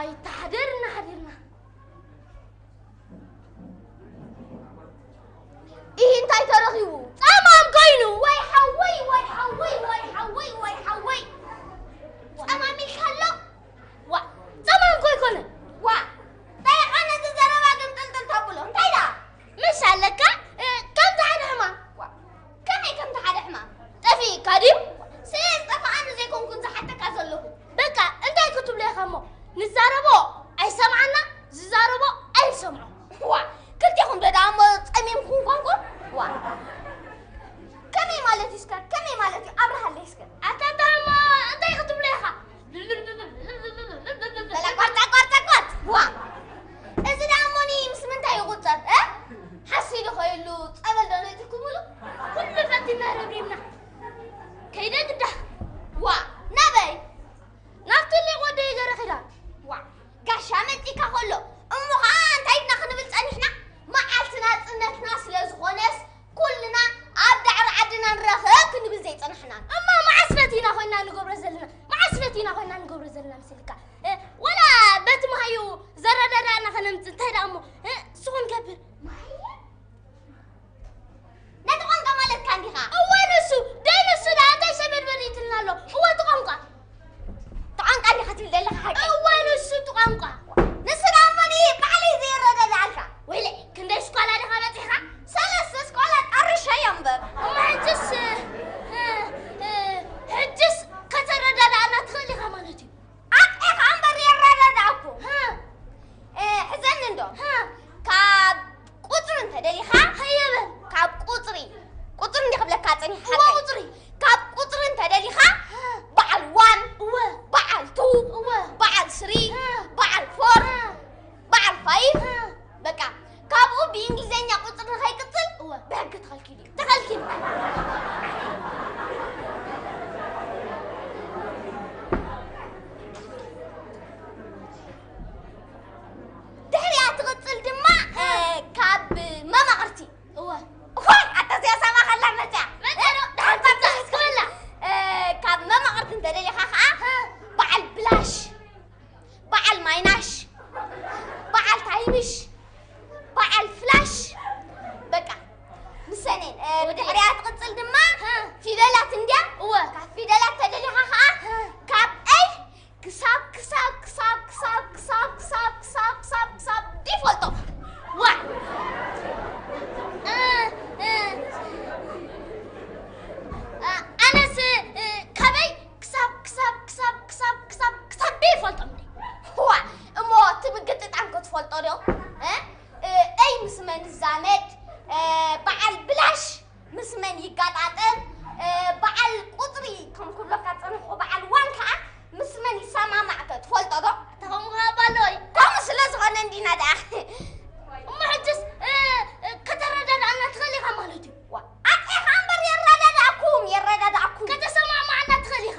ኣይተሓደርና ሓዲርና። ይህ እንታይ ተረኺቡ? ጸማም ኮይኑ። ወይ ሓወይ፣ ወይ ሓወይ፣ ወይ ሓወይ፣ ወይ ሓወይ። ጸማም ኢልካ ኣሎ? ዋ፣ ጸማም እኮ ኣይኮነን። ዋ፣ እንታይ ኢኻ ነዚ ዘረባ ግምጥልጥል ተብሎ? እንታይ ደኣ? ምሽ ኣለካ፣ እ፣ ከምዚ ሓደ ሕማም። ዋ፣ ከመይ ከምዚ ሓደ ሕማም? ጠፊእካ ድዩ? ስለ ዝጠፋኣኒ ዘይኮንኩን ዝሓተካ ዘለኹ። በቃ፣ እንታይ ክትብሎ ኢኻ እሞ? ንዛረቦ ኣይሰምዓና፣ ዝዛረቦ ኣይንሰምዖ። ዋ፣ ክልቴኹም ዶ ደኣ እሞ ጸሚምኩም ኮንኩም? ዋ። ከመይ ማለት እዩ እስከ? ከመይ ማለት እዩ? ኣብርሃለይ እስከ። ኣታ እሞ እንታይ ክትብሎ ኢኻ? በላ፣ ቆርጣ፣ ቆርጣ፣ ቆርጥ። ዋ። እዚ ደኣ እሞኒ ምስ ምንታይ ይቑጸር፣ እ? ሓሲሉ ኸይሉ ጸበል ዶ ነጢርኩምሉ? ኩሉ ፈቲና ረብሪብና። ከይደ ግዳ። ዋ፣ ናበይ? ናብቲ ሊቕ ወደይ ገረ ኺዳ። ዋ፣ ጋሻ መጺካ ከሎ፣ እሞ ኸኣ እንታይ ኢልና ክንብል ጸኒሕና? መዓልቲ ናጽነትና ስለ ዝኾነስ፣ ኩልና ኣብ ዳዕሮ ዓድና ንራኸብ ክንብል ዘይጸናሕናን። እሞ መዓስ ፈቲና ኮይና ንገብሮ ዘለና? መዓስ ፈቲና ኮይና ንገብሮ ዘለና መሲልካ? እ፣ ወላ በቲ መሃዩ ዘረዳዳእና ከነምጽእ እንታይ ደኣ እሞ፣ እ፣ ንሱ ክንገብር? ነቲ ቋንቋ ማለትካ እንዲኻ? እወ፣ ንሱ። ደይ ንሱ ደኣ እንታይ ሸበድበድ ይትልና ኣሎ? እወ፣ እቲ ቋንቋ። እቲ ቋንቋ እንዲኻ ትብል ዘለኻ ሓቂ? እወ፣ ንሱ እቲ ቋንቋ። ንሱ ደኣ እሞ ንባዕለይ ዘየረዳድኣልካ? ወይለይ፣ ክንደይ ስኳላ ዲኻ በጺሕኻ? ሰለስተ ስኳላ ጨርሸዮ እምበር። እሞ ሕጅስ፣ እ፣ እ፣ ሕጅስ ከተረዳድኣና ትኽእል ኢኻ ማለት እዩ። ኣጥዒኻ እምበር የረዳድኣኩ። ሃ። እ፣ ሕዘኒ እንዶ። ሃ። ካብ ቁጽሪ እንተደሊኻ? ሃየ በል። ካብ ቁጽሪ። ቁጽሪ እንዲ ክብለካ ጸኒሐ እወ፣ ሓቀይ። ቁጽሪ። ካብ ቁጽሪ እንተደሊኻ? ሃ። በዓል ዋን። እወ። በዓል ቱ። እወ። በዓል ስሪ። ሃ። በዓል ፎር። ሃ። በዓል ፋይቭ። ሃ። በቃ፣ ካብኡ ብእንግሊዝኛ ቁጽሪ ንኸይቅጽል እወ። ብሕጊ ተኸልኪሉ እዩ። ተኸልኪሉ። ድሕሪኣ ትቕጽል ድማ፣ እ፣ ካብ መማቕርቲ። እወ። እዋይ፣ ኣታ እዚኣ ሰማ ከላ መጽያ። መጽያ ዶ? ድሓር ካብ ትምጻእ ትምጻእ። ክበላ። እ፣ ካብ መማቕርቲ እንተደሊኻ ኸኣ፣ እ። በዓል ብላሽ፣ በዓል ማይናሽ፣ በዓል ታይምሽ፣ በዓል ፍላሽ። በቃ፣ ምሰኔን፣ እ፣ ወደ ድሕሪኣ ትቕጽል ድማ፣ እ። ፊደላት እንድያ። እወ። ካብ ፊደላት ተደሊኻ ኸኣ፣ እ። ካብ ኤይ ክሳብ፣ ክሳብ፣ ክሳብ፣ ክሳብ፣ ክሳብ፣ ክሳብ፣ ክሳብ፣ ክሳብ፣ ክሳብ ዲ ፈልጦ። ዋዕ። እ፣ እ፣ እ፣ ኣነስ፣ እ፣ ካበይ ክሳብ፣ ክሳብ፣ ክሳብ፣ ክሳብ፣ ክሳብ፣ ክሳብ ዲ ፈልጦ እንዴ? ዋዕ። እሞ እቲ ምግጥጣም ክትፈልጦ ዶ? እ? እ፣ ኤይ ምስ መን ይዛመድ? እ፣ በዓል ብላሽ ምስ መን ይጋጣጠም? እ፣ በዓል ቁጽሪ ከም ክብለካ ጸኒሑ፣ በዓል ዋን ከኣ ምስ መን ይሰማማዕ ከ ትፈልጦ ዶ? ተኸምኡ ከኣ ባሎይ። ከምኡ ስለ ዝኾነ እንዲና ደኣ። እሞ ሕጅስ፣ እ፣ እ፣ ከተረዳድኣና ትኽእል ኢኻ ማለት እዩ። ዋ፣ ኣጥዒኻ እምበር የረዳድኣኩም፣ የረዳድኣኩም። ከተሰማማዓና ትኽእል ኢኻ።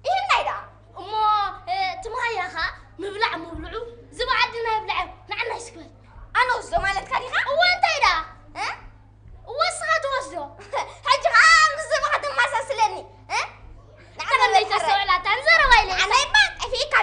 ይህናይ ደኣ። እሞ፣ እ፣ እቲ መሃያ ኸኣ ምብላዕ ምብልዑ፣ ዝብዓ ድና ይብልዐ፣ ንዓና ይስክበል። ኣነ ወስዶ ማለትካ ዲኻ? እወ፣ እንታይ ደኣ? እ? እወ፣ እስኻ ትወስዶ። ሕጂ ኸኣ ምስ ዝብዓ ትመሳስለኒ፣ እ? ንዓና ተኸንደይ ይበልዕ። ተስተውዕላ፣ እታ ንዘረባ ኢለ። ንዓና ይባ ጠፊእካ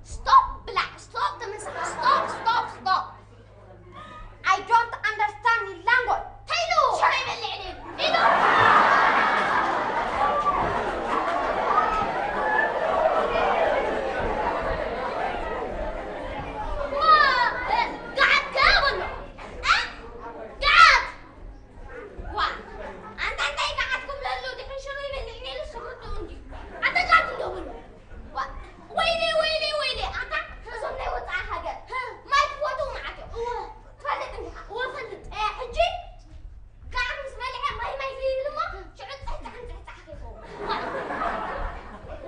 Stop ብላዕ፣ stop ተመሳሕ፣ stop, stop, stop. I don't understand your language. ተይሉ ሽሮ ይበልዕ ድዩ? ኢሉ። ማ፣ እ፣ ገዓት ከ በሎ። እ? ገዓት! ዋ፣ ኣንታ እንታይ ገዓት ክብለሉ? ድሕሪ ሽሮ ይበልዕ ነይሩ፣ ሽሮ ርድኡ እንድዩ። ኣንታ ገዓት እንዶ በሎ። ዋ፣ ወይለይ፣ ወይለይ፣ ወይለይ፣ ኣታ ነዞም ናይ ወጻኢ ሃገር ማይ ክፈትዉ መዓት እዮም። እወ። ትፈልጥ እንዲኻ? እወ፣ እፈልጥ። እ፣ ሕጂ ገዓት ምስ በልዐ ማይ ማይ ዘይብል እሞ ሽዑ ጽሕጻሕ ምጽሕጻሕ ከይኸውን። ዋ፣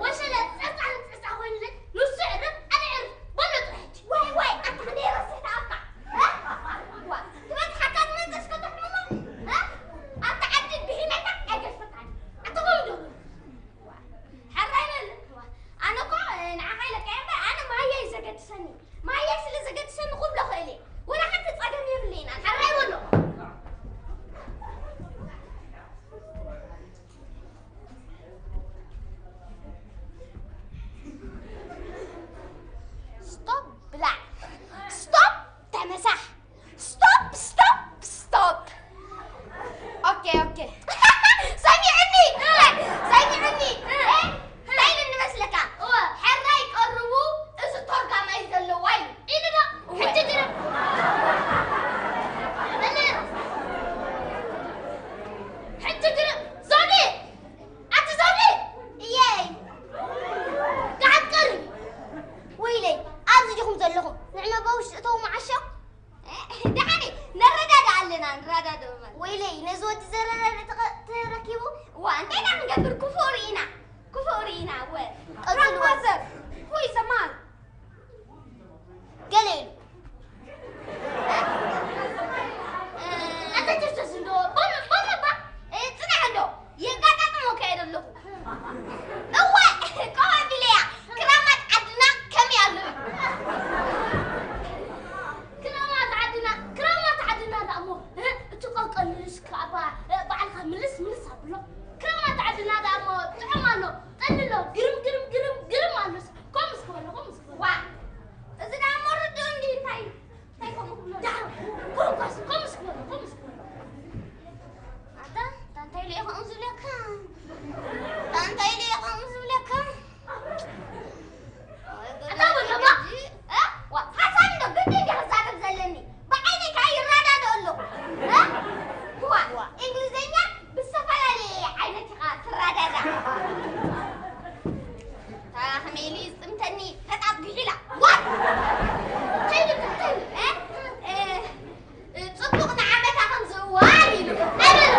ወሸለ ጸጻሕ ምጽሕጻሕ ኮይኑለይ፣ ንሱ ዕርፍ፣ ኣነ ዕርፍ፣ በሎ ጥራሕ ሕጂ። ዋይ፣ ዋይ፣ ኣታ ክንደይ ረሲሕ ተኣካ። እ? ዋ፣ ትበጽሓካ ትመንጽእ እስከ ተሕምሞ። እ? ኣብታ ዓዲ ብሂመታ ኣይገድፈካን። ኣታ ከምኡ ዶ? ሕራይ በል። ኣነ እኮ ንዓኻ ኢለካ እየ እምበር፣ ኣነ ማያ እዩ ዘገድሰኒ። ማያ ስለ ዘገድሰኒ ክብሎ ክእል እየ። ወላ ሓንቲ ጸገም የብለይን ኣነ። ሕራይ በሎ። ስቶፕ ብላዕ። ስቶፕ ተመሳሕ። ስቶፕ፣ ስቶፕ፣ ስቶፕ። ኦኬ፣ ኦኬ። ሰሚዕኒ፣ ሰሚዕኒ። እንታይ ኢሉ ንመስለካ? እወ። ሕራይ ቀርቡ፣ እዚ ተርጋማይ ዘለዋ ኢሉ። ኢሉ ዶ? እወ። ሕጂ ግርም። በለ። ሕጂ ግርም። ዞሊ! ኣቲ ዞሊ! እየይ! ገዓት ቀርቢ። ወይለይ፣ ኣብዚ ዲኹም ዘለኹም? ንዕመባ ውሽጢ እተው መዓሾ? እ፣ ደሓን እዩ፣ ንረዳዳእ ኣለና፣ ንረዳዳእ ማለት። ወይለይ፣ ነዚ ወዲ ዘረዳድእ ተኸ-፣ ተረኪቡ? እዋ፣ እንታይ ኢና ክንገብር? ክፉእ ርኢና፣ ክፉእ ርኢና፣ እወ። ቀጽልዎ። Grandmother, who is a man? ገለ ኢሉ። እ፣ ኣታ ጀርጀስ እንዶ፣ በሉ፣ በሉ እባ። እ፣ ጽናሕ እንዶ፣ የጋጣጥሞ ከይደ ኣለኹ። እወ፣ ቆም ኣቢለያ፣ ክራማት ዓድና ከመይ ኣሎ? ክራማት ዓድና፣ ክራማት ዓድና ደኣ እሞ፣ እ፣ እቲ ቀልቀል ንልስ ክኣባ፣ እ፣ ባዕልኻ ምልስ፣ ምልስ ኣብሎ። ክራማት ዓድና ደኣ እሞ ጥዑም ኣሎ፣ ጠሊ ኣሎ፣ ግርም፣ ግርም፣ ግርም፣ ግርም ኣሎስ። ከምስ ክበሎ፣ ከምስ ክበሎ። ዋ፣ እዚ ደኣ እሞ ርድኡ እንዲ እንታይ? እንታይ ከምኡ ክብሎ? ደሓን፣ ኮንኳስ፣ ከምስ ክበሎ፣ ከምስ ክበሎ። ኣታ፣ እንታይ ኢለ እየ ከምኡ ዝብለካ? እንታይ ኢለ እየ ከምኡ ዝብለካ? ኣታ በሎ፣ ባ-፣ እ? ዋ፣ ሓሳብ እንዶ ግዲ እንዲ ክዛረብ ዘለኒ። ብዓይነይ ከኣ ይረዳዳእ ኣለኹ። እ? ዋ፣ እንግሊዝኛ ብዝተፈላለየ ዓይነት ኢኻ ትረዳዳእ። እታ ከመይ ኢሉ እዩ ዝጥምተኒ፣ ፈጣጥ ጉሒላ። ዋ! ከይዱ ትክተል፣ እ? እ፣ እ፣ ጽቡቕ ንዓመታ ከም ዝእዋን ኢሉ። ኣይበለ።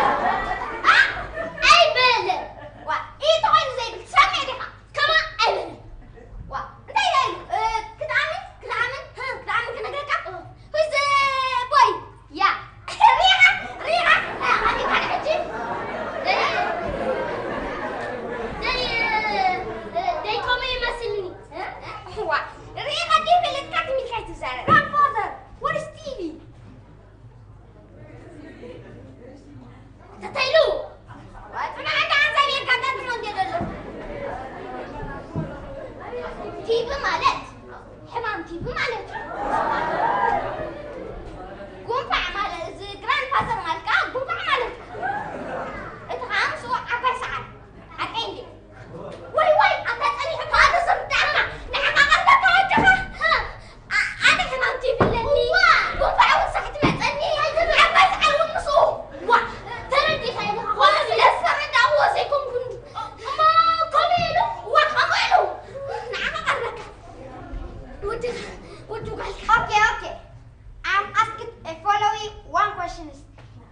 ኣ? ኣይበለ። ዋ፣ ኢቲ ኮይኑ ዘይብል ትሰምዕ ዲኻ? ከማ ኣይበለ። ዋ፣ እንታይ ኢለ ኢሉ? እ፣ ክትኣምን፣ ክትኣምን፣ ህ፣ ክትኣምን ክነግረካ? እ። ሁይ ዘ ቦይ። ያ። ሪኻ፣ ሪኻ። እ፣ ኣዲኻ ንሕጂ። ደይ፣ ደይ፣ እ፣ ደይ ከምኡ ይመስልኒ። እ? ዋ፣ ሪኻ ድዩ ፈለጥካ ትም ኢልካ ኣይትዛረብ። Grandfather, what is ቲ ቪ? ተተይሉ! ጽናሕ፣ እንተ ሓንሳብ የጋጣጥሞ እንድየ ዘሎ። ቲ ቢ ማለት ሕማም ቲ ቢ ማለት እዩ። ጉንፋዕ ማለት፣ እዚ ግራንድፋዘር ማለት ከኣ ጉንፋዕ ማለት እዩ። እቲ ከኣ ምስኡ ዓባይ ሰዓል። ሓቀይ እንድየ። ወይ ወይ፣ ኣታ ጸኒሕካ ኣቶ ዘምጻእካ፣ ንዓኻ ቀርበካ ወድኻ። ሃ፣ ኣ-፣ ኣነ ሕማም ቲ ቢ ኣለኒ። እዋ። ጉንፋዕ እውን ሳሕቲ መጸኒ። ዓባይ ሰዓል እውን ምስኡ። ዋ፣ ተረዲእካ ኢኻ። ዋ፣ ስለ ዝተረዳእዎ ዘይኮንኩን። እሞ ከምኡ ኢሉ? እዋ፣ ከምኡ ኢሉ። ንዓኻ ቀርበካ። ወዲ፣ ወዲ ጓልካ። ኦኬ፣ ኦኬ። I'm asked a following one questions.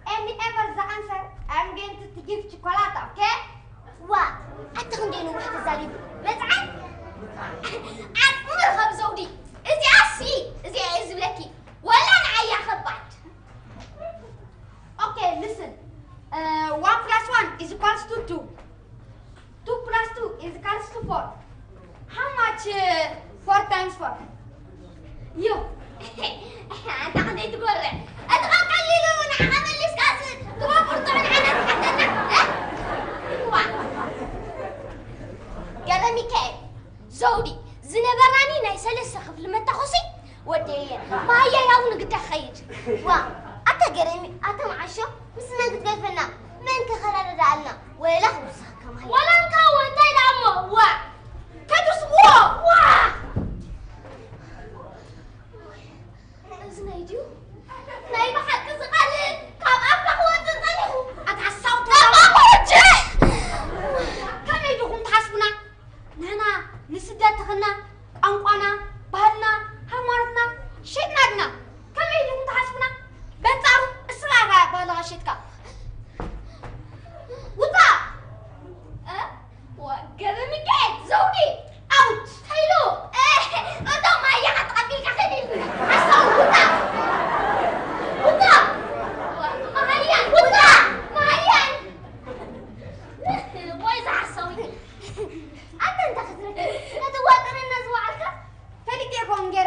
And ever the answer, I'm going to give chocolate, okay? ዋ፣ ኣታ ክንደይ ነዊሕ ተዛሪቡ። መጽዓን ዓጽሚ ርኸብ ዘውዲ። እዚኣሲ፣ እዚኣ እየ ዝብለኪ። ወላ ንዓያ ከባድ። Okay, listen. Uh, one plus one is equals to two. Two plus two is equals to four. How much, uh, four times four? You. ኣንታ ክንደይ ትጎርዕ። እቲ ቀሊሉ ንዓኻ መሊስካስ ትጎርዕ ጥዑም ንዓና ትሓተና። እ? ዋ። ገብረ ሚካኤል፣ ዘውዲ፣ ዝነበራኒ ናይ ሰለስተ መሃያ ያው ንግዳ ኸይድ። ዋ ኣታ ገረሚ ኣታ መዓሾ ምስ መን ክትገድፈና? መን ክኸራረዳኣልና? ወላ ክውስኸካ መሃያ። ወላ እንካ እንታይ ደኣ እሞ ዋ ተትስዎ ዋ እዚ ናይ ድዩ ናይ ብሓቂ ዝቐልል ካብ ኣፍካ ክወፅእ ጸኒሑ ኣታ ሓሳው ተባባሕጂ ከመይ ድኹም ትሓስቡና? ንሕና ንስደት ተኸና ቋንቋና ባህልና ሃይማኖትና ሸጥና ድና ከመይ ኢልኩም ትሓስቡና? በንጻሩ እስራ ኢኻ ባህልኻ ሸጥካ ውፃ ገብረ ሚካኤል ዘውዲ ኣውት ተይሉ እቶም ማያኻ ተቐቢልካ ከዲል ሓሳው ውፃ ውፃ መሃያን ውፃ መሃያን ወይ ዝሓሳዊ ኣንተ እንተ ክትረክብ ነቲ ዋጥረና ዝወዓልካ ፈሊጥ የኮን ገይረ